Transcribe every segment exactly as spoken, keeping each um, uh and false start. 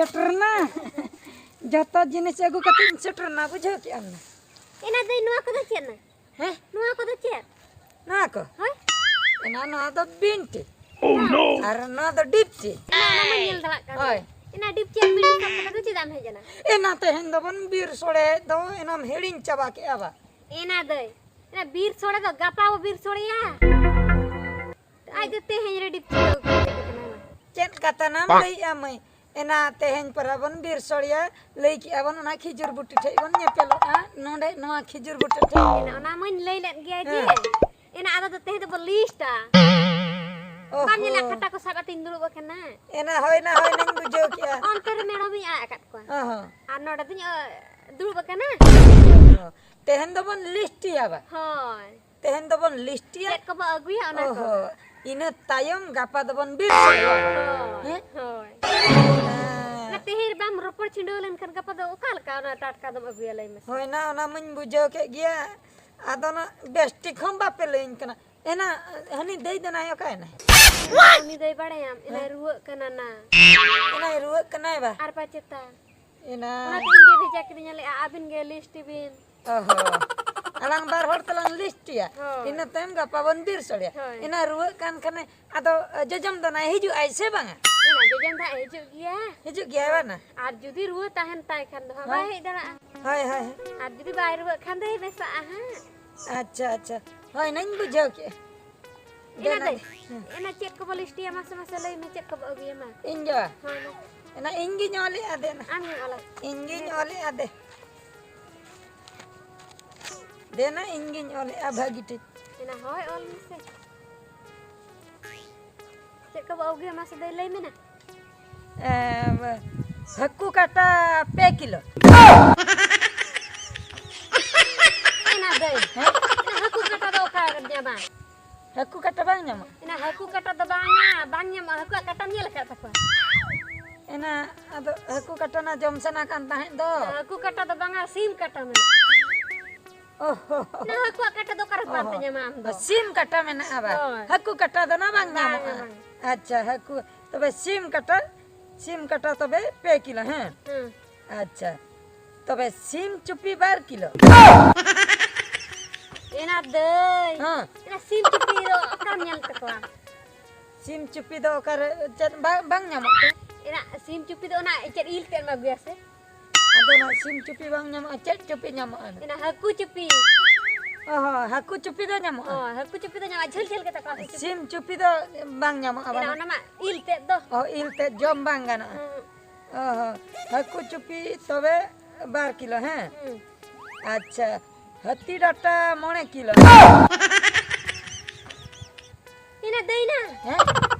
ᱥᱮᱴᱮᱨᱱᱟ᱾ ᱡᱚᱛᱚ ᱡᱤᱱᱤᱥ ᱟᱹᱜᱩ ᱠᱟᱛᱮᱧ ᱥᱮᱴᱮᱨᱱᱟ, ᱵᱩᱡᱷᱟᱹᱣ ᱠᱮᱜᱼᱟᱢ ᱱᱟ? ᱮᱱᱟ ᱫᱟᱹᱭ, ᱱᱚᱣᱟ ᱠᱚᱫᱚ ᱪᱮᱫ ᱱᱟ? ᱦᱮᱸ? ᱱᱚᱣᱟ ᱠᱚᱫᱚ ᱪᱮᱫ? ᱱᱚᱣᱟ ᱠᱚ? ᱦᱳᱭ᱾ ᱮᱱᱟ ᱱᱚᱣᱟ ᱫᱚ ᱵᱤᱱᱴᱤ᱾ Oh, no! ᱟᱨ ᱱᱚᱣᱟ ᱫᱚ ᱰᱤᱯᱴᱤ᱾ ᱮᱱᱟ ᱚᱱᱟ ᱢᱟ ᱧᱮᱞ ᱫᱟᱲᱮᱭᱟᱜ ᱠᱟᱱ᱾ ᱦᱳᱭ᱾ ᱮᱱᱟ ᱰᱤᱯ ᱪᱮᱫ ᱵᱤᱱᱴᱤ ᱥᱟᱵ ᱠᱟᱛᱮ ᱫᱚ ᱪᱮᱫᱟᱜ ᱮᱢ ᱦᱮᱡ ᱮᱱᱟ? ᱮᱱᱟ ᱛᱮᱦᱮᱧ ᱫᱚᱵᱚᱱ ᱵᱤᱨ ᱥᱚᱲᱮ ᱫᱚ, ᱮᱱᱟᱢ ᱦᱤᱲᱤᱧ ᱪᱟᱵᱟ ᱠᱮᱜᱼᱟ ᱵᱟ? ᱮᱱᱟ ᱫᱟᱹᱭ, ᱮᱱᱟ ᱵᱤᱨ ᱥᱚᱲᱮ ᱫᱚ ᱜᱟᱯᱟ ᱵᱚ ᱵᱤᱨ ᱥᱚᱲᱮᱭᱟ᱾ ᱟᱡ ᱫᱚ ᱛᱮᱦᱮᱧ ᱨᱮ ᱰᱤᱯ ᱪᱮᱫ ᱟᱹᱜᱩ ᱠᱟᱛᱮ ᱠᱟᱱᱟ? ᱪᱮᱫ ᱠᱟᱛᱷᱟ ᱱᱟᱢ ᱞᱟᱹᱭᱮᱜᱼᱟ ᱢᱟᱹᱭ? ᱮᱱᱟ ᱛᱮᱦᱮᱧ ᱯᱟᱨᱟ ᱵᱚᱱ ᱵᱤᱨ ᱥᱚᱲᱮᱭᱟ, ᱞᱟᱹᱭ ᱠᱮᱜᱼᱟ ᱵᱚᱱ ᱚᱱᱟ ᱠᱷᱤᱡᱩᱨ ᱵᱩᱴᱟᱹ ᱴᱷᱮᱡ ᱵᱚᱱ ᱧᱮᱯᱮᱞᱚᱜᱼᱟ, ᱱᱚᱰᱮ ᱱᱚᱣᱟ ᱠᱷᱤᱡᱩᱨ ᱵᱩᱴᱟᱹ ᱴᱷᱮᱡ᱾ ᱮᱱᱟ ᱚᱱᱟ ᱢᱟᱧ ᱞᱟᱹᱭ ᱞᱮᱫ ᱜᱮᱭᱟ ᱡᱮ, ᱦᱮᱸ᱾ ᱮᱱᱟ ᱟᱫᱚ ᱫᱚ ᱛᱮᱦᱮᱧ ᱫᱚᱵᱚ ᱞᱤᱥᱴᱟ᱾ ᱚ ᱵᱟᱢ ᱧᱮᱞᱟ ᱦᱚᱸ᱾ ᱠᱷᱟᱴᱟ ᱠᱚ ᱥᱟᱵ ᱠᱟᱛᱮᱧ ᱫᱩᱲᱩᱵ ᱟᱠᱟᱱᱟ᱾ ᱮᱱᱟ ᱦᱳᱭ ᱱᱟ, ᱦᱳᱭ ᱱᱟᱧ ᱵᱩᱡᱷᱟᱹᱣ ᱠᱮᱜᱼᱟ᱾ ᱚᱱᱛᱮ ᱨᱮ ᱢᱮᱨᱚᱢᱤᱧ ᱟᱜ ᱟᱠᱟᱫ ᱠᱚᱣᱟ᱾ ᱚ ᱦᱚᱸ᱾ ᱟᱨ ᱱᱚᱰᱮ ᱫᱚᱧ, ᱚ, ᱫᱩᱲᱩᱵ ᱟᱠᱟᱱᱟ᱾ ᱚ ᱦᱚᱸ᱾ ᱛᱮᱦᱮᱧ ᱫᱚᱵᱚᱱ ᱞᱤᱥᱴᱤᱭᱟ ᱵᱟ? ᱦᱳᱭ᱾ ᱛᱮᱦᱮᱧ ᱫᱚᱵᱚᱱ ᱞᱤᱥᱴᱤᱭᱟ᱾ ᱪᱮᱫ ᱠᱚᱵᱚ ᱟᱹᱜᱩᱭᱟ ᱚᱱᱟ ᱠᱚ᱾ ᱚ ᱦᱚᱸ᱾ ᱤᱱᱟᱹ ᱛᱟᱭᱚᱢ ᱜᱟᱯᱟ ᱫᱚᱵᱚᱱ ᱵᱤᱨ ᱥᱚᱲᱮᱭᱟ᱾ ᱦᱳᱭ, ᱦᱮᱸ? ᱦᱳᱭ᱾ ᱦᱮᱸ᱾ ᱚᱱᱟ ᱛᱮᱦᱮᱧ ᱵᱟᱢ ᱨᱚᱯᱚᱲ ᱪᱷᱤᱰᱟᱹᱣ ᱞᱮᱱᱠᱷᱟᱱ ᱜᱟᱯᱟ ᱫᱚ ᱚᱠᱟ ᱞᱮᱠᱟ ᱚᱱᱟ ᱴᱟᱴᱠᱟ ᱫᱚᱢ ᱟᱹᱜᱩᱭᱟ ᱞᱟᱹᱭ ᱢᱮᱥᱮ? ᱦᱳᱭ ᱱᱟ, ᱚᱱᱟ ᱢᱟᱧ ᱵᱩᱡᱷᱟᱹᱣ ᱠᱮᱫ ᱜᱮᱭᱟ᱾ ᱟᱫᱚ ᱱᱟ ᱵᱮᱥ ᱴᱷᱤᱠ ᱦᱚᱸ ᱵᱟᱯᱮ ᱞᱟᱹᱭᱟᱹᱧ ᱠᱟᱱᱟ᱾ ᱮᱱᱟ ᱦᱟᱹᱱᱤ ᱫᱟᱹᱭ ᱫᱚ ᱱᱟᱭ ᱚᱠᱟᱭᱮᱱᱟᱭ? ᱩᱱᱤ ᱫᱚᱭ ᱵᱟᱲᱟᱭᱟᱢ, ᱮᱱᱟᱭ ᱦᱮᱸ? ᱨᱩᱣᱟᱹᱜ ᱠᱟᱱᱟ ᱱᱟ᱾ ᱮᱱᱟᱭ ᱨᱩᱣᱟᱹᱜ ᱠᱟᱱᱟᱭ ᱵᱟ? ᱟᱨ ᱯᱟᱪᱮᱛᱟ᱾ ᱮᱱᱟ᱾ ᱚᱱᱟᱛᱮ ᱤᱧ ᱜᱮ ᱵᱷᱮᱡᱟ ᱠᱤᱫᱤᱧᱟ, ᱞᱟᱹᱭᱟ, "ᱟᱹᱵᱤᱱ ᱜᱮ ᱞᱤᱥᱴ ᱵᱤᱱ᱾" ᱚ ᱦᱚᱸ᱾ ᱟᱞᱟᱝ ᱵᱟᱨ ᱦᱚᱲ ᱛᱮᱞᱟᱝ ᱞᱤᱥᱴᱤᱭᱟ᱾ ᱦᱳᱭ᱾ ᱤᱱᱟᱹ ᱛᱟᱭᱚᱢ ᱜᱟᱯᱟ ᱵᱚᱱ ᱵᱤᱨ ᱥᱚᱲᱮᱭᱟ᱾ ᱦᱳᱭ᱾ ᱮᱱᱟ ᱨᱩᱣᱟᱹᱜ ᱠᱟᱱ ᱠᱷᱟᱱᱮ, ᱟᱫᱚ, ᱮ, ᱡᱚᱡᱚᱢ ᱫᱚ ᱱᱟᱭ ᱦᱤᱡᱩᱜ ᱟᱭ ᱥᱮ ᱵᱟᱝᱟ? ᱮᱱᱟ ᱡᱚᱡᱚᱢ ᱫᱚ ᱦᱟᱸᱜ ᱦᱤᱡᱩᱜ ᱜᱮᱭᱟ᱾ ᱦᱤᱡᱩᱜ ᱜᱮᱭᱟᱭ ᱵᱟᱝᱟ? ᱟᱨ ᱡᱩᱫᱤ ᱨᱩᱣᱟᱹ ᱛᱟᱦᱮᱱ ᱛᱟᱭ ᱠᱷᱟᱱ ᱫᱚ ᱦᱟᱸᱜ ᱦᱳᱭ᱾ ᱵᱟᱭ ᱦᱮᱡ ᱫᱟᱲᱮᱭᱟᱜᱼᱟ᱾ ᱦᱳᱭ, ᱦᱳᱭ, ᱦᱳᱭ᱾ ᱟᱨ ᱡᱩᱫᱤ ᱵᱟᱭ ᱨᱩᱣᱟᱹᱜ ᱠᱷᱟᱱ ᱫᱚᱭ ᱵᱮᱥᱟᱜᱼᱟ ᱦᱟᱸᱜ᱾ ᱟᱪᱪᱷᱟ, ᱟᱪᱪᱷᱟ᱾ ᱦᱳᱭ, ᱱᱟᱧ ᱵᱩᱡᱷᱟᱹᱣ ᱠᱮᱜᱼᱟ᱾ ᱮᱱᱟ ᱫᱮᱱᱟ ᱫᱟᱹᱭ, ᱫᱮ᱾ ᱦᱮᱸ᱾ ᱮᱱᱟ ᱪᱮᱫ ᱠᱚᱵᱚ ᱞᱤᱥᱴᱤᱭᱟ ᱢᱟᱥᱮ, ᱢᱟᱥᱮ ᱞᱟᱹᱭ ᱢᱮ, ᱪᱮᱫ ᱠᱚᱵᱚ ᱟᱹᱜᱩᱭᱟ ᱢᱟ? ᱤᱧ ᱜᱮ? ᱦᱳᱭ ᱢᱟ᱾ ᱮᱱᱟ ᱤᱧ ᱜᱤᱧ ᱚᱞᱮᱜᱼᱟ ᱫᱮᱱᱟ᱾ ᱟᱢ ᱜᱮᱢ ᱚᱞᱟ᱾ ᱤᱧ ᱜᱤᱧ ᱚᱞᱮᱜᱼᱟ ᱫᱮ᱾ ᱫᱮᱱᱟ ᱤᱧ ᱜᱤᱧ ᱚᱞᱮᱜᱼᱟ ᱵᱷᱟᱹᱜᱤ ᱴᱷᱤᱠ᱾ ᱮᱱᱟ ᱦᱳᱭ ᱚᱞ ᱢᱮᱥᱮ᱾ ᱪᱮᱫ ᱠᱚᱵᱚ ᱟᱹᱜᱩᱭᱟ ᱢᱟᱥᱮ ᱫᱟᱹᱭ ᱞᱟᱹᱭ ᱢᱮ ᱱᱟ? ᱮᱸ, ᱦᱟᱹᱠᱩ ᱠᱟᱴᱟ ᱯᱮ ᱠᱤᱞᱳ᱾ ᱮᱱᱟ ᱫᱟᱹᱭ, ᱦᱮᱸ? ᱮᱱᱟ ᱦᱟᱹᱠᱩ ᱠᱟᱴᱟ ᱫᱚ ᱚᱠᱟ ᱨᱮ ᱧᱟᱢᱟ? ᱦᱟᱹᱠᱩ ᱠᱟᱴᱟ ᱵᱟᱝ ᱧᱟᱢᱚᱜᱼᱟ? ᱮᱱᱟ ᱦᱟᱹᱠᱩ ᱠᱟᱴᱟ ᱫᱚ ᱵᱟᱝᱟ, ᱵᱟᱝ ᱧᱟᱢᱚᱜᱼᱟ᱾ ᱦᱟᱹᱠᱩᱣᱟᱜ ᱠᱟᱴᱟᱢ ᱧᱮᱞ ᱟᱠᱟᱫ ᱛᱟᱠᱚᱣᱟ? ᱮᱱᱟ ᱟᱫᱚ ᱦᱟᱹᱠᱩ ᱠᱟᱴᱟ ᱱᱟ ᱡᱚᱢ ᱥᱟᱱᱟ ᱠᱟᱱ ᱛᱟᱦᱮᱸᱫ ᱫᱚ᱾ ᱦᱟᱹᱠᱩ ᱠᱟᱴᱟ ᱫᱚ ᱵᱟᱝᱟ, ᱥᱤᱢ ᱠᱟᱴᱟ ᱢᱮᱱᱟᱜᱼᱟ᱾ ᱚ ᱦᱚ᱾ ᱚᱱᱟ ᱦᱟᱹᱠᱩᱣᱟᱜ ᱠᱟᱴᱟ ᱫᱚ ᱚᱠᱟ ᱨᱮ ᱚ ᱯᱟᱱᱛᱮ ᱦᱚ᱾ ᱧᱟᱢᱟ ᱟᱢ ᱫᱚ? ᱥᱤᱢ ᱠᱟᱴᱟ ᱢᱮᱱᱟᱜᱼᱟ ᱵᱟ? ᱦᱳᱭ᱾ ᱦᱟᱹᱠᱩ ᱠᱟᱴᱟ ᱫᱚ ᱱᱟ ᱵᱟᱝ ᱵᱟᱝ, ᱧᱟᱢᱚᱜᱼᱟ᱾ ᱵᱟᱝ᱾ ᱟᱪᱪᱷᱟ, ᱦᱟᱹᱠᱩ, ᱛᱚᱵᱮ ᱥᱤᱢ ᱠᱟᱴᱟ, ᱥᱤᱢ ᱠᱟᱴᱟ ᱛᱚᱵᱮ ᱯᱮ ᱠᱤᱞᱳ, ᱦᱮᱸ? ᱦᱮᱸ᱾ ᱟᱪᱪᱷᱟ, ᱛᱚᱵᱮ ᱥᱤᱢ ᱪᱩᱯᱤ ᱵᱟᱨ ᱠᱤᱞᱳ᱾ ᱮᱱᱟ ᱫᱟᱹᱭ᱾ ᱦᱮᱸ᱾ ᱮᱱᱟ ᱥᱤᱢ ᱪᱩᱯᱤ ᱫᱚ ᱚᱠᱟᱢ ᱧᱮᱞ ᱛᱟᱠᱚᱣᱟ? ᱥᱤᱢ ᱪᱩᱯᱤ ᱫᱚ ᱚᱠᱟᱨᱮ, ᱪᱮᱫ ᱵᱟᱝ, ᱵᱟᱝ ᱧᱟᱢᱚᱜ ᱛᱮ? ᱮᱱᱟ ᱥᱤᱢ ᱪᱩᱯᱤ ᱫᱚ ᱚᱱᱟ ᱪᱮᱫ ᱤᱞ ᱛᱮᱫ ᱮᱢ ᱟᱹᱜᱩᱭᱟ ᱥᱮ? ᱟᱫᱚ ᱚᱱᱟ ᱥᱤᱢ ᱪᱩᱯᱤ ᱵᱟᱝ ᱧᱟᱢᱚᱜᱼᱟ, ᱪᱮᱫ ᱪᱩᱯᱤ ᱧᱟᱢᱚᱜᱼᱟ? ᱮᱱᱟ ᱦᱟᱹᱠᱩ ᱪᱩᱯᱤ᱾ ᱚ ᱦᱚᱸ, ᱦᱟᱹᱠᱩ ᱪᱩᱯᱤ ᱫᱚ ᱧᱟᱢᱚᱜᱼᱟ? ᱦᱚᱸ, ᱦᱟᱹᱠᱩ ᱪᱩᱯᱤ ᱫᱚ ᱧᱟᱢᱚᱜᱼᱟ, ᱡᱷᱟᱹᱞ ᱡᱷᱟᱹᱞ ᱜᱮ ᱛᱟᱠᱚᱣᱟ ᱦᱟᱹᱠᱩ ᱪᱩᱯᱤ᱾ ᱥᱤᱢ ᱪᱩᱯᱤ ᱫᱚ ᱵᱟᱝ ᱧᱟᱢᱚᱜᱼᱟ, ᱮᱱᱟ ᱵᱟᱝ? ᱚᱱᱟ ᱢᱟ ᱤᱞ ᱛᱮᱫ ᱫᱚ᱾ ᱚ, ᱤᱞ ᱛᱮᱫ ᱡᱚᱢ ᱵᱟᱝ ᱜᱟᱱᱚᱜᱼᱟ᱾ ᱦᱩᱸ᱾ ᱚ ᱦᱚᱸ, ᱦᱟᱹᱠᱩ ᱪᱩᱯᱤ ᱛᱚᱵᱮ ᱵᱟᱨ ᱠᱤᱞᱳ, ᱦᱮᱸ? ᱦᱩᱸ᱾ ᱟᱪᱪᱷᱟ, ᱦᱟᱹᱛᱤ ᱰᱟᱴᱟ ᱢᱚᱬᱮ ᱠᱤᱞᱳ᱾ ᱤᱱᱟᱹ ᱫᱟᱹᱭᱱᱟ᱾ ᱦᱮᱸ?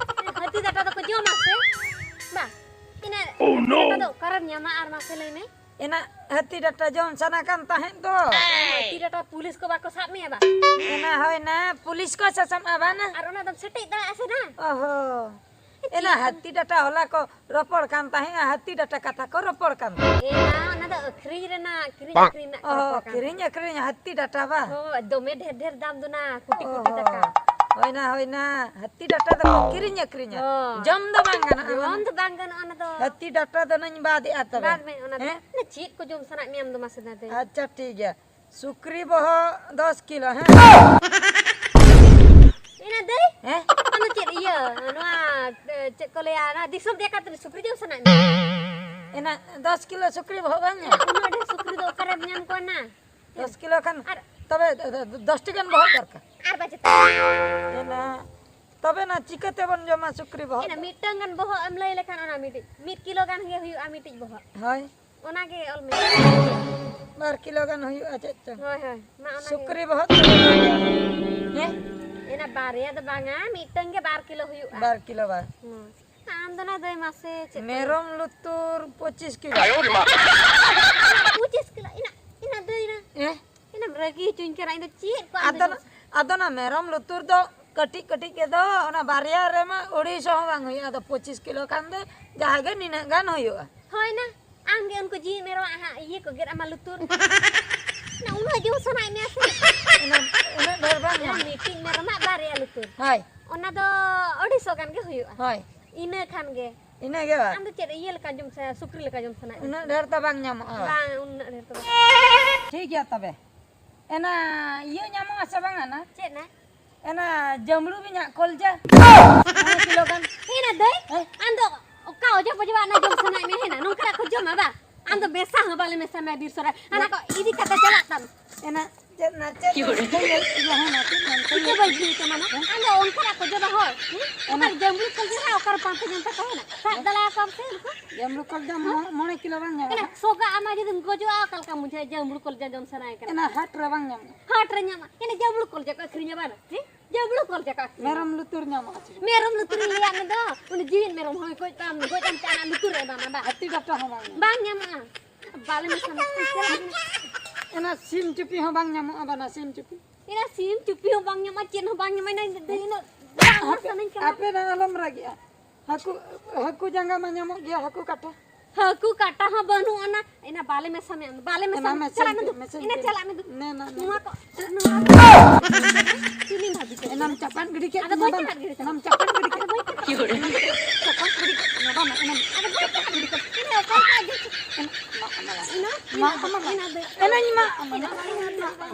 ᱦᱟᱹᱛᱤ ᱰᱟᱴᱟ ᱫᱚᱠᱚ ᱡᱚᱢᱟ ᱥᱮ? ᱵᱟ, ᱤᱱᱟᱹ ᱦᱟᱹᱛᱤ ᱰᱟᱴᱟ ᱫᱚ ᱚᱠᱟᱨᱮᱢ ᱧᱟᱢᱟ ᱟᱨ ᱢᱟᱥᱮ ᱞᱟᱹᱭ ᱢᱮ? ᱮᱱᱟ ᱦᱟᱹᱛᱤ ᱰᱟᱴᱟ ᱡᱚᱢ ᱥᱟᱱᱟ ᱠᱟᱱ ᱛᱟᱦᱮᱸᱫ ᱫᱚ᱾ ᱦᱟᱹᱛᱤ ᱰᱟᱴᱟ ᱯᱩᱞᱤᱥ ᱠᱚ ᱵᱟᱠᱚ ᱥᱟᱵ ᱢᱮᱭᱟ ᱵᱟ? ᱮᱱᱟ ᱦᱳᱭ ᱱᱟ, ᱯᱩᱞᱤᱥ ᱠᱚ ᱥᱟᱥᱟᱵ ᱢᱟ ᱵᱟᱝ ᱱᱟ᱾ ᱟᱨ ᱚᱱᱟ ᱫᱚᱢ ᱥᱮᱴᱮᱡ ᱫᱟᱲᱮᱭᱟᱜᱼᱟ ᱥᱮ ᱱᱟ? ᱚᱦᱚ᱾ ᱮᱱᱟ ᱦᱟᱹᱛᱤ ᱰᱟᱴᱟ ᱦᱚᱞᱟ ᱠᱚ ᱨᱚᱯᱚᱲ ᱠᱟᱱ ᱛᱟᱦᱮᱸᱜᱼᱟ, ᱦᱟᱹᱛᱤ ᱰᱟᱴᱟ ᱠᱟᱛᱷᱟ ᱠᱚ ᱨᱚᱯᱚᱲ ᱠᱟᱱ ᱛᱟᱦᱮᱸᱜᱼᱟ᱾ ᱮᱱᱟ ᱚᱱᱟ ᱫᱚ ᱟᱹᱠᱷᱨᱤᱧ ᱨᱮᱱᱟᱜ, ᱠᱤᱨᱤᱧ ᱟᱹᱠᱷᱨᱤᱧ ᱨᱮᱱᱟᱜ ᱠᱚ ᱚᱦᱚ, ᱨᱚᱯᱚᱲ ᱠᱟᱱ ᱠᱤᱨᱤᱧ ᱛᱟᱦᱮᱸᱜᱼᱟ᱾ ᱟᱹᱠᱷᱨᱤᱧ ᱦᱟᱹᱛᱤ ᱰᱟᱴᱟ ᱵᱟ? ᱦᱳᱭ, ᱫᱚᱢᱮ ᱰᱷᱮᱨ ᱰᱷᱮᱨ ᱫᱟᱢ ᱫᱚ ᱱᱟ, ᱠᱳᱴᱤ ᱠᱳᱴᱤ ᱚᱦᱚ᱾ ᱴᱟᱠᱟ᱾ ᱦᱳᱭ ᱱᱟ, ᱦᱳᱭ ᱱᱟ, ᱦᱟᱹᱛᱤ ᱰᱟᱴᱟ ᱫᱚ ᱠᱚ ᱠᱤᱨᱤᱧ ᱟᱹᱠᱷᱨᱤᱧᱟ᱾ ᱦᱳᱭ᱾ ᱡᱚᱢ ᱫᱚ ᱵᱟᱝ ᱜᱟᱱᱚᱜᱼᱟ ᱡᱚᱢ ᱚᱱᱟ᱾ ᱫᱚ ᱵᱟᱝ ᱜᱟᱱᱚᱜᱼᱟ ᱚᱱᱟ ᱫᱚ᱾ ᱦᱟᱹᱛᱤ ᱰᱟᱴᱟ ᱫᱚ ᱱᱟᱧ ᱵᱟᱫ ᱮᱜᱼᱟ ᱛᱚᱵᱮ᱾ ᱵᱟᱫ ᱢᱮ ᱚᱱᱟ ᱫᱚ᱾ ᱦᱮᱸ? ᱚᱱᱟ ᱪᱮᱫ ᱠᱚ ᱡᱚᱢ ᱥᱟᱱᱟᱭᱮᱫ ᱢᱮᱭᱟ ᱟᱢ ᱫᱚ ᱢᱟᱥᱮ ᱱᱟ ᱫᱟᱹᱭ? ᱟᱪᱪᱷᱟ, ᱴᱷᱤᱠ ᱜᱮᱭᱟ᱾ ᱥᱩᱠᱨᱤ ᱵᱚᱦᱚᱜ ᱫᱚᱥ ᱠᱤᱞᱳ, ᱦᱮᱸ? ᱮᱱᱟ ᱫᱟᱹᱭ? ᱦᱮᱸ? ᱟᱢ ᱫᱚ ᱪᱮᱫ ᱤᱭᱟᱹ, ᱱᱚᱣᱟ, ᱮ, ᱪᱮᱫ ᱠᱚ ᱞᱟᱹᱭᱟ, ᱱᱚᱣᱟ ᱫᱤᱥᱚᱢ ᱡᱟᱠᱟᱛ ᱨᱮ ᱥᱩᱠᱨᱤ ᱡᱚᱢ ᱥᱟᱱᱟᱭᱮᱫ ᱢᱮᱭᱟ? ᱮᱱᱟ ᱫᱚᱥ ᱠᱤᱞᱳ ᱥᱩᱠᱨᱤ ᱵᱚᱦᱚᱜ ᱵᱟᱝ ᱧᱟᱢ? ᱩᱱᱟᱹᱜ ᱰᱷᱮᱨ ᱥᱩᱠᱨᱤ ᱫᱚ ᱚᱠᱟᱨᱮᱢ ᱧᱟᱢ ᱠᱚᱣᱟ ᱱᱟ? ᱫᱚᱥ ᱠᱤᱞᱳ ᱠᱷᱟᱱ ᱟᱨ ᱛᱚᱵᱮ ᱫᱚ-, ᱫᱚ-, ᱫᱚᱥ ᱴᱤ ᱜᱟᱱ ᱵᱚᱦᱚᱜ ᱫᱚᱨᱠᱟᱨ᱾ ᱟᱨ ᱵᱟᱪᱮ ᱛᱟᱦᱮᱸ᱾ ᱮᱱᱟ, ᱛᱚᱵᱮ ᱱᱟ ᱪᱤᱠᱟᱹ ᱛᱮᱵᱚᱱ ᱡᱚᱢᱟ ᱥᱩᱠᱨᱤ ᱵᱚᱦᱚᱜ ᱮᱱᱟ ᱫᱚ? ᱢᱤᱫᱴᱟᱝ ᱜᱟᱱ ᱵᱚᱦᱚᱜ ᱮᱢ ᱞᱟᱹᱭ ᱞᱮᱠᱷᱟᱱ ᱚᱱᱟ ᱢᱤᱫᱴᱤᱡ, ᱢᱤᱫ ᱠᱤᱞᱳ ᱜᱟᱱ ᱜᱮ ᱦᱩᱭᱩᱜᱼᱟ ᱢᱤᱫᱴᱤᱡ ᱵᱚᱦᱚᱜ᱾ ᱦᱳᱭ᱾ ᱚᱱᱟ ᱜᱮ ᱚᱞ ᱢᱮ᱾ ᱵᱟᱨ ᱠᱤᱞᱳ ᱜᱟᱱ ᱦᱩᱭᱩᱜᱼᱟ ᱪᱮᱫ ᱪᱚᱝ? ᱦᱳᱭ, ᱦᱳᱭ᱾ ᱢᱟ ᱚᱱᱟ ᱜᱮ᱾ ᱥᱩᱠᱨᱤ ᱵᱚᱦᱚᱜ ᱫᱚ ᱦᱮᱸ? ᱮᱱᱟ ᱵᱟᱨᱭᱟ ᱫᱚ ᱵᱟᱝᱟ, ᱢᱤᱫᱴᱟᱝ ᱜᱮ ᱵᱟᱨ ᱠᱤᱞᱳ ᱦᱩᱭᱩᱜᱼᱟ᱾ ᱵᱟᱨ ᱠᱤᱞᱳ ᱵᱟᱝ? ᱦᱳᱭ᱾ ᱟᱢ ᱫᱚ ᱱᱟ ᱫᱟᱹᱭ ᱢᱟᱥᱮ ᱪᱮᱫ ᱠᱚ ᱢᱮᱨᱚᱢ ᱞᱩᱛᱩᱨ ᱯᱚᱸᱪᱤᱥ ᱠᱤᱞᱳ᱾ ᱯᱚᱸᱪᱤᱥ ᱠᱤᱞᱳ? ᱤᱱᱟᱹᱜ, ᱤᱱᱟᱹᱜ ᱫᱟᱹᱭ ᱱᱟ? ᱦᱮᱸ? ᱤᱱᱟᱹᱢ ᱨᱟᱹᱜᱤ ᱦᱚᱪᱚᱧ ᱠᱟᱱᱟ, ᱤᱧ ᱫᱚ ᱪᱮᱫ ᱠᱚ ᱟᱢ ᱟᱫᱚ ᱫᱚ ᱱᱟ-, ᱟᱫᱚ ᱱᱟ ᱢᱮᱨᱚᱢ ᱞᱩᱛᱩᱨ ᱫᱚ ᱠᱟᱹᱴᱤᱡ ᱠᱟᱹᱴᱤᱡ ᱜᱮᱫᱚ, ᱚᱱᱟ ᱵᱟᱨᱭᱟ ᱨᱮᱢᱟ ᱟᱹᱲᱤᱥᱚᱜ ᱦᱚᱸ ᱵᱟᱝ ᱦᱩᱭᱩᱜᱼᱟ᱾ ᱟᱫᱚ ᱯᱚᱸᱪᱤᱥ ᱠᱤᱞᱳ ᱠᱷᱟᱱ ᱫᱚ ᱡᱟᱦᱟᱸ ᱜᱮ ᱱᱤᱱᱟᱹᱜ ᱜᱟᱱ ᱦᱩᱭᱩᱜᱼᱟ᱾ ᱦᱳᱭ ᱱᱟ, ᱟᱢ ᱜᱮ ᱩᱱᱠᱩ ᱡᱤᱣᱤ ᱢᱮᱨᱚᱢᱟᱜ ᱦᱟᱸᱜ ᱤᱭᱟᱹ ᱠᱚ ᱜᱮᱫ ᱟᱢᱟ ᱞᱩᱛᱩᱨ᱾ ᱱᱟ, ᱩᱱᱟᱹᱜ ᱡᱳᱨ ᱥᱟᱱᱟᱭᱮᱫ ᱢᱮᱭᱟ ᱥᱮ? ᱩᱱᱟᱹᱜ, ᱩᱱᱟᱹᱜ ᱰᱷᱮᱨ ᱵᱟᱝ ᱡᱟᱦᱟᱸ ᱧᱟᱢᱚᱜᱼᱟ᱾ ᱢᱤᱫᱴᱤᱡ ᱢᱮᱨᱚᱢᱟᱜ ᱵᱟᱨᱭᱟ ᱞᱩᱛᱩᱨ᱾ ᱦᱳᱭ᱾ ᱚᱱᱟ ᱫᱚ ᱟᱹᱲᱤᱥᱚᱜ ᱜᱟᱱ ᱜᱮ ᱦᱩᱭᱩᱜᱼᱟ᱾ ᱦᱳᱭ᱾ ᱤᱱᱟᱹ ᱠᱷᱟᱱ ᱜᱮ᱾ ᱤᱱᱟᱹ ᱜᱮ ᱵᱟᱝ? ᱟᱢ ᱫᱚ ᱪᱮᱫ ᱤᱭᱟᱹ ᱞᱮᱠᱟ ᱡᱚᱢ ᱥᱟᱱᱟ, ᱥᱩᱠᱨᱤ ᱞᱮᱠᱟ ᱡᱚᱢ ᱥᱟᱱᱟᱭᱮᱫ ᱢᱮᱭᱟ? ᱩᱱᱟᱹᱜ ᱰᱷᱮᱨ ᱫᱚ ᱵᱟᱝ ᱧᱟᱢᱚᱜᱼᱟ᱾ ᱵᱟᱝ, ᱩᱱᱟᱹᱜ ᱰᱷᱮᱨ ᱫᱚ ᱵᱟᱝ᱾ ᱴᱷᱤᱠ ᱜᱮᱭᱟ ᱛᱚᱵᱮ᱾ ᱮᱱᱟ ᱤᱭᱟᱹ ᱧᱟᱢᱚᱜᱼᱟ ᱥᱮ ᱵᱟᱝ ᱟᱱᱟ? ᱪᱮᱫ ᱱᱟ? ᱮᱱᱟ ᱡᱟᱹᱢᱲᱩ ᱵᱤᱧᱟᱜ ᱠᱚᱞᱡᱟ᱾ ᱯᱟᱸᱪ ᱠᱤᱞᱳ ᱜᱟᱱ᱾ ᱦᱮᱱᱟ ᱫᱟᱹᱭ, ᱦᱮᱸ? ᱟᱢ ᱫᱚ ᱚᱠᱟ ᱚᱡᱚᱜ ᱵᱚᱡᱚᱜ ᱟᱜ ᱚᱱᱟ ᱡᱚᱢ ᱥᱟᱱᱟᱭᱮᱫ ᱢᱮᱭᱟ? ᱦᱮᱱᱟ ᱱᱚᱝᱠᱟᱱᱟᱜ ᱠᱚ ᱡᱚᱢᱟ ᱵᱟᱝ? ᱟᱢ ᱫᱚ ᱢᱮᱥᱟ ᱦᱚᱸ ᱵᱟᱞᱮ ᱢᱮᱥᱟ ᱢᱮᱭᱟ ᱵᱤᱨ ᱥᱚᱨᱟ᱾ ᱦᱟᱱᱟ ᱠᱚ ᱤᱫᱤ ᱠᱟᱛᱮ ᱪᱟᱞᱟᱜ ᱛᱟᱢ᱾ ᱮᱱᱟ ᱪᱮᱫ ᱱᱟ ᱪᱮᱫ ᱱᱚᱱᱛᱮ ᱧᱮᱞ ᱤᱭᱟᱹ ᱦᱚᱸ ᱱᱟ ᱪᱮᱫ ᱱᱚᱱᱛᱮ ᱤᱠᱟᱹ ᱧᱮᱞ ᱵᱟᱹᱧ ᱵᱩᱡᱷᱟᱹᱣ ᱛᱟᱢᱟ ᱱᱟ᱾ ᱦᱮᱸ? ᱟᱢ ᱫᱚ ᱚᱱᱠᱟᱱᱟᱜ ᱠᱚ ᱡᱚᱢᱟ ᱦᱚᱲ᱾ ᱦᱮᱸ? ᱮᱱᱟ ᱚᱠᱟᱨᱮ ᱡᱟᱹᱢᱲᱩ ᱠᱚᱞ ᱡᱟ ᱦᱮᱱᱟᱜ, ᱚᱠᱟᱨᱮ ᱯᱟᱱᱛᱮ ᱧᱟᱢ ᱛᱟᱠᱚ ᱦᱮᱱᱟ? ᱥᱟᱵ ᱫᱟᱲᱮ ᱟᱠᱚᱣᱟᱢ ᱥᱮ ᱩᱱᱠᱩ? ᱡᱟᱹᱢᱲᱩ ᱠᱚᱞ ᱡᱟ ᱢᱚ-, ᱢᱚᱬᱮ ᱠᱤᱞᱳ ᱵᱟᱝ ᱧᱟᱢᱚᱜᱼᱟ? ᱮᱱᱟ ᱥᱚᱜᱟ ᱟᱢᱟ ᱡᱩᱫᱤᱢ ᱜᱚᱡᱚᱜᱼᱟ, ᱚᱠᱟ ᱞᱮᱠᱟᱢ ᱵᱩᱡᱷᱟᱹᱣᱟ ᱡᱟᱹᱢᱲᱩ ᱠᱚᱞ ᱡᱟ ᱡᱚᱢ ᱥᱟᱱᱟᱭᱮ ᱠᱟᱱᱟ? ᱮᱱᱟ ᱦᱟᱴ ᱨᱮ ᱵᱟᱝ ᱧᱟᱢᱚᱜᱼᱟ? ᱦᱟᱴ ᱨᱮ ᱧᱟᱢᱟ᱾ ᱮᱱᱟ ᱡᱟᱹᱢᱲᱩ ᱠᱚᱞ ᱡᱟ ᱠᱚ ᱟᱹᱠᱷᱨᱤᱧᱟ ᱵᱟᱝ? ᱦᱮᱸ? ᱡᱟᱹᱢᱲᱩ ᱠᱚᱞ ᱡᱟ ᱠᱚ ᱟᱹᱠᱷᱨᱤᱧᱟ᱾ ᱢᱮᱨᱚᱢ ᱞᱩᱛᱩᱨ ᱧᱟᱢᱚᱜᱼᱟ ᱪᱮ? ᱢᱮᱨᱚᱢ ᱞᱩᱛᱩᱨ ᱤᱧ ᱞᱟᱹᱭᱟᱫ ᱢᱮ ᱫᱚ᱾ ᱩᱱᱤ ᱡᱤᱣᱤᱫ ᱢᱮᱨᱚᱢ ᱦᱚᱸᱭ ᱜᱚᱡ ᱛᱟᱢ, ᱜᱚᱡ ᱟᱢ ᱛᱮ ᱟᱨ ᱞᱩᱛᱩᱨ ᱮ ᱮᱢᱟᱢᱟ ᱵᱟᱝ? ᱦᱟᱹᱛᱤ ᱰᱟᱴᱟ ᱦᱚᱸ ᱵᱟᱝ ᱧᱟᱢᱚᱜᱼᱟ᱾ ᱵᱟᱝ ᱧᱟᱢᱚᱜᱼᱟ᱾ ᱵᱟᱞᱮ ᱢᱮᱥᱟ ᱢᱮᱥᱟ ᱪᱟᱞᱟᱜ ᱢᱮ᱾ ᱮᱱᱟ ᱥᱤᱢ ᱪᱩᱯᱤ ᱦᱚᱸ ᱵᱟᱝ ᱧᱟᱢᱚᱜᱼᱟ ᱵᱟᱱᱟ ᱥᱤᱢ ᱪᱩᱯᱤ? ᱮᱱᱟ ᱥᱤᱢ ᱪᱩᱯᱤ ᱦᱚᱸ ᱵᱟᱝ ᱧᱟᱢᱚᱜᱼᱟ, ᱪᱮᱫ ᱦᱚᱸ ᱵᱟᱝ ᱧᱟᱢᱚᱜᱼᱟ᱾ ᱤᱱᱟᱹ ᱤᱱᱟᱹᱜ ᱫᱟᱢ ᱦᱟᱯᱮ, ᱥᱟᱱᱟᱧ ᱠᱟᱱᱟ᱾ ᱟᱯᱮ ᱫᱚ ᱟᱞᱚᱢ ᱨᱟᱜᱮᱜᱼᱟ᱾ ᱦᱟᱹᱠᱩ, ᱦᱟᱹᱠᱩ ᱡᱟᱸᱜᱟ ᱢᱟ ᱧᱟᱢᱚᱜ ᱜᱮᱭᱟ, ᱦᱟᱹᱠᱩ ᱠᱟᱴᱟ᱾ ᱦᱟᱹᱠᱩ ᱠᱟᱴᱟ ᱦᱚᱸ ᱵᱟᱹᱱᱩᱜ ᱟᱱᱟ᱾ ᱮᱱᱟ ᱵᱟᱞᱮ ᱢᱮᱥᱟ ᱢᱮ, ᱵᱟᱞᱮ ᱢᱮᱥᱟ ᱮᱱᱟ ᱢᱮ᱾ ᱢᱮᱥᱟ ᱪᱟᱞᱟᱜ ᱢᱮ ᱢᱮ, ᱫᱩ᱾ ᱢᱮᱥᱟ ᱮᱱᱟ ᱢᱮ᱾ ᱪᱟᱞᱟᱜ ᱢᱮ ᱫᱩ᱾ ᱱᱮ, ᱱᱟ, ᱱᱟ᱾ ᱱᱚᱣᱟ ᱠᱚ, ᱱᱚᱣᱟ ᱠᱚ᱾ ᱛᱤᱱᱤᱧ ᱵᱷᱟᱵᱤ ᱠᱮᱫ ᱮᱱᱟᱢ ᱢᱮᱭᱟ᱾ ᱪᱟᱯᱟᱱ ᱜᱤᱰᱤ ᱠᱮᱫ ᱟᱫᱚ ᱛᱤᱧᱟ ᱵᱟᱹᱧ ᱵᱟᱝ? ᱪᱟᱯᱟᱫ ᱜᱤᱰᱤ ᱠᱮᱫ ᱮᱱᱟᱢ ᱪᱟᱯᱟᱱ ᱜᱤᱰᱤ ᱠᱮᱫ ᱟᱫᱚ ᱵᱟᱹᱧ ᱪᱟᱯᱟᱫ ᱜᱤᱰᱤ ᱠᱮᱫ᱾ ᱪᱟᱯᱟᱱ ᱜᱤᱰᱤ ᱠᱮᱫ ᱛᱤᱧᱟ ᱵᱟᱝ? ᱮᱱᱟᱢ ᱮᱱᱟ ᱚᱠᱟ ᱞᱮᱠᱟ ᱜᱮ᱾ ᱮᱱᱟ, ᱢᱟ, ᱢᱟ, ᱢᱟ᱾ ᱤᱱᱟ, ᱢᱟ, ᱢᱟ᱾ ᱤᱱᱟ ᱫᱚ ᱮᱱᱟᱧ ᱢᱟ, ᱢᱟ, ᱤᱱᱟ, ᱢᱟ, ᱤᱱᱟ, ᱢᱟ᱾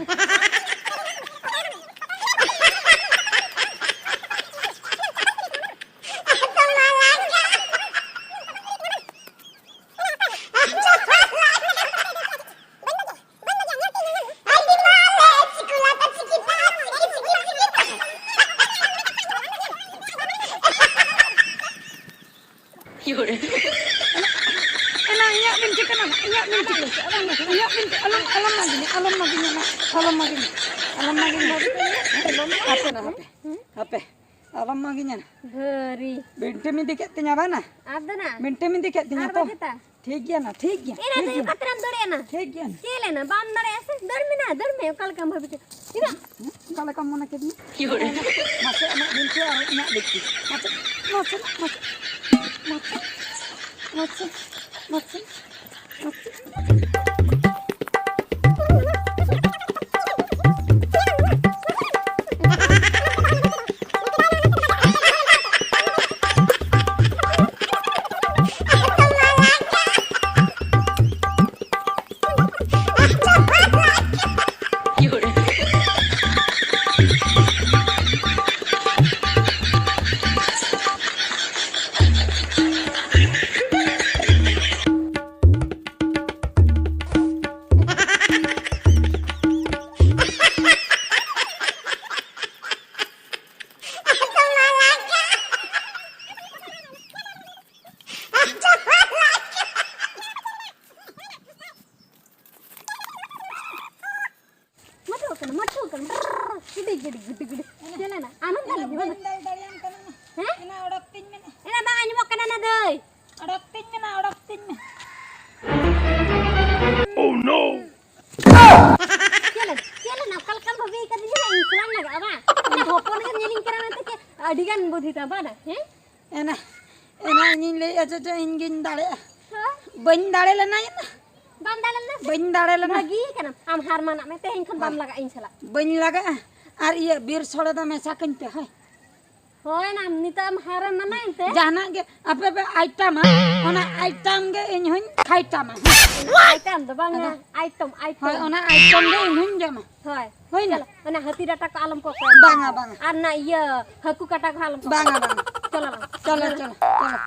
ᱮᱱᱟ ᱤᱧᱟᱹᱜ ᱵᱤᱱᱛᱤ ᱠᱟᱱᱟ, ᱤᱧᱟᱹᱜ ᱵᱤᱱᱛᱤ, ᱤᱧᱟᱹᱜ ᱵᱤᱱᱛᱤ, ᱟᱞᱚᱢ, ᱟᱞᱚᱢ ᱢᱟᱜᱤᱧᱟ, ᱟᱞᱚᱢ ᱢᱟᱜᱤᱧᱟ, ᱟᱞᱚᱢ ᱢᱟᱜᱤᱧᱟ, ᱟᱞᱚᱢ ᱢᱟᱜᱤᱧᱟ, ᱟᱞᱚᱢ ᱢᱟᱜᱤᱧᱟ, ᱦᱟᱯᱮ ᱱᱟ, ᱦᱟᱯᱮ, ᱦᱟᱯᱮ, ᱟᱞᱚᱢ ᱢᱟᱜᱤᱧᱟ ᱱᱟ᱾ ᱵᱷᱟᱹᱨᱤ᱾ ᱵᱤᱱᱛᱤᱢ ᱤᱫᱤ ᱠᱮᱫ ᱛᱤᱧᱟ ᱵᱟᱝ ᱱᱟ? ᱟᱫᱚ ᱱᱟ? ᱵᱤᱱᱛᱤᱢ ᱤᱫᱤ ᱠᱮᱫ ᱛᱤᱧᱟ ᱟᱨ ᱛᱚ? ᱵᱟᱝ ᱡᱮᱛᱟ? ᱴᱷᱤᱠ ᱜᱮᱭᱟ ᱱᱟ, ᱴᱷᱤᱠ ᱜᱮᱭᱟ, ᱮᱱᱟ ᱴᱷᱤᱠ ᱫᱚ ᱜᱮᱭᱟ᱾ ᱚᱠᱟ ᱛᱮᱨᱟᱢ ᱫᱟᱹᱲ ᱮᱱᱟ? ᱴᱷᱤᱠ ᱜᱮᱭᱟ ᱱᱟ᱾ ᱪᱮᱫ ᱞᱮᱱᱟ? ᱵᱟᱢ ᱫᱟᱲᱮᱭᱟᱜᱼᱟ ᱥᱮ? ᱫᱟᱹᱲ ᱢᱮ ᱱᱟ, ᱫᱟᱹᱲ ᱢᱮ, ᱚᱠᱟ ᱞᱮᱠᱟᱢ ᱵᱷᱟᱵᱤ ᱠᱮᱫᱟ? ᱦᱩᱸ? ᱚᱠᱟ ᱞᱮᱠᱟᱢ ᱢᱚᱱᱮ ᱠᱮᱫᱤᱧᱟ? ᱢᱟᱥᱮ ᱟᱢᱟᱜ ᱵᱤᱱᱛᱤ ᱟᱨ ᱤᱧᱟᱹᱜ ᱵᱤᱱᱛᱤ᱾ ᱢᱟᱥᱮ, ᱢᱟᱥᱮ, ᱢᱟᱥᱮ, ᱢᱟᱥᱮ, ᱢᱟᱥᱮ, ᱢᱟᱥᱮ᱾ ᱠᱟᱱᱟ, ᱢᱟᱹᱴᱷᱩ ᱠᱟᱱᱟ, ᱜᱤᱰᱤ, ᱜᱤᱰᱤ, ᱜᱤᱰᱤ, ᱜᱤᱰᱤ᱾ ᱪᱮᱫ ᱞᱮᱱᱟ? ᱟᱢᱮᱢ ᱫᱟᱞ ᱤᱧᱟ, ᱵᱟᱝ? ᱵᱟᱹᱧ ᱫᱟᱞ ᱫᱟᱲᱮᱭᱟᱢ ᱠᱟᱱᱟ᱾ ᱦᱮᱸ? ᱮᱱᱟ ᱚᱰᱚᱠ ᱛᱤᱧ ᱢᱮ᱾ ᱮᱱᱟ ᱵᱟᱝ ᱟᱸᱡᱚᱢᱚᱜ ᱠᱟᱱᱟ ᱱᱟ ᱫᱟᱹᱭ᱾ ᱚᱰᱚᱠ ᱛᱤᱧ ᱢᱮ ᱱᱟ, ᱚᱰᱚᱠ ᱛᱤᱧ ᱢᱮ᱾ Oh no! ᱪᱮᱫ ᱞᱮᱱᱟ? ᱪᱮᱫ ᱞᱮᱱᱟ? ᱚᱠᱟ ᱞᱮᱠᱟᱢ ᱵᱷᱟᱹᱵᱤ ᱠᱟᱫᱤᱧᱟ? ᱤᱧ ᱥᱟᱞᱟᱜ ᱞᱟᱜᱟᱜᱼᱟ ᱵᱟᱝ? ᱚᱱᱟ ᱦᱚᱯᱚᱱ ᱜᱮᱢ ᱧᱮᱞᱤᱧ ᱠᱟᱱᱟ ᱢᱮᱱᱛᱮ ᱪᱮᱫ ᱟᱹᱰᱤ ᱜᱟᱱ ᱵᱩᱫᱷᱤ ᱛᱟᱢ ᱵᱟᱝ? ᱦᱮᱸ? ᱮᱱᱟ, ᱮᱱᱟ ᱤᱧᱤᱧ ᱞᱟᱹᱭᱮᱫᱼᱟ ᱪᱚ, ᱪᱚ ᱤᱧ ᱜᱤᱧ ᱫᱟᱲᱮᱭᱟᱜᱼᱟ᱾ ᱦᱳᱭ᱾ ᱵᱟᱹᱧ ᱫᱟᱲᱮ ᱞᱮᱱᱟ ᱮᱱᱟ᱾ ᱵᱟᱢ ᱫᱟᱲᱮ ᱞᱮᱱᱟ ᱥᱮ? ᱵᱟᱹᱧ ᱫᱟᱲᱮ ᱞᱮᱱᱟ᱾ ᱵᱷᱟᱹᱜᱤ ᱠᱟᱱᱟᱢ᱾ ᱟᱢ ᱦᱟᱨ ᱢᱟᱱᱟᱜ ᱢᱮ, ᱛᱮᱦᱮᱧ ᱠᱷᱚᱱ ᱵᱟᱢ ᱦᱳᱭ᱾ ᱞᱟᱜᱟᱜᱼᱟ ᱤᱧ ᱥᱟᱞᱟᱜ᱾ ᱵᱟᱹᱧ ᱞᱟᱜᱟᱜᱼᱟ᱾ ᱟᱨ ᱤᱭᱟᱹ ᱵᱤᱨ ᱥᱚᱲᱮ ᱫᱚ ᱢᱮᱥᱟ ᱠᱟᱹᱧ ᱯᱮ, ᱦᱳᱭ᱾ ᱦᱳᱭ ᱱᱟ, ᱱᱤᱛᱚᱜ ᱮᱢ ᱦᱟᱨ ᱢᱟᱱᱟ ᱮᱱᱛᱮ᱾ ᱡᱟᱦᱟᱱᱟᱜ ᱜᱮ ᱟᱯᱮ ᱯᱮ ᱟᱭᱴᱟᱢᱟ, ᱚᱱᱟ ᱟᱭᱴᱟᱢ ᱜᱮ ᱤᱧ ᱦᱚᱧ ᱠᱷᱟᱭᱴᱟᱢᱟ᱾ ᱟᱭᱴᱟᱢ ᱫᱚ ᱵᱟᱝᱟ, ᱟᱫᱚ ᱟᱭᱴᱚᱢ, ᱟᱭᱴᱚᱢ᱾ ᱦᱳᱭ, ᱚᱱᱟ ᱟᱭᱴᱟᱢ ᱜᱮ ᱤᱧ ᱦᱚᱧ ᱡᱚᱢᱟ᱾ ᱦᱳᱭ᱾ ᱦᱩᱭᱱᱟ? ᱪᱚᱞᱚ, ᱚᱱᱟ ᱦᱟᱹᱛᱤ ᱰᱟᱴᱟ ᱠᱚ ᱟᱞᱚᱢ ᱠᱚᱠᱚᱭᱟ᱾ ᱵᱟᱝᱟ, ᱵᱟᱝᱟ᱾ ᱟᱨ ᱚᱱᱟ ᱤᱭᱟᱹ ᱦᱟᱹᱠᱩ ᱠᱟᱴᱟ ᱠᱚ ᱟᱞᱚᱢ ᱠᱚᱠᱚᱭᱟ᱾ ᱵᱟᱝᱟ, ᱵᱟᱝᱟ᱾ ᱪᱚᱞᱚ ᱞᱟᱝ᱾ ᱪᱚᱞᱚ, ᱪᱚᱞᱚ, ᱪᱚᱞᱚ᱾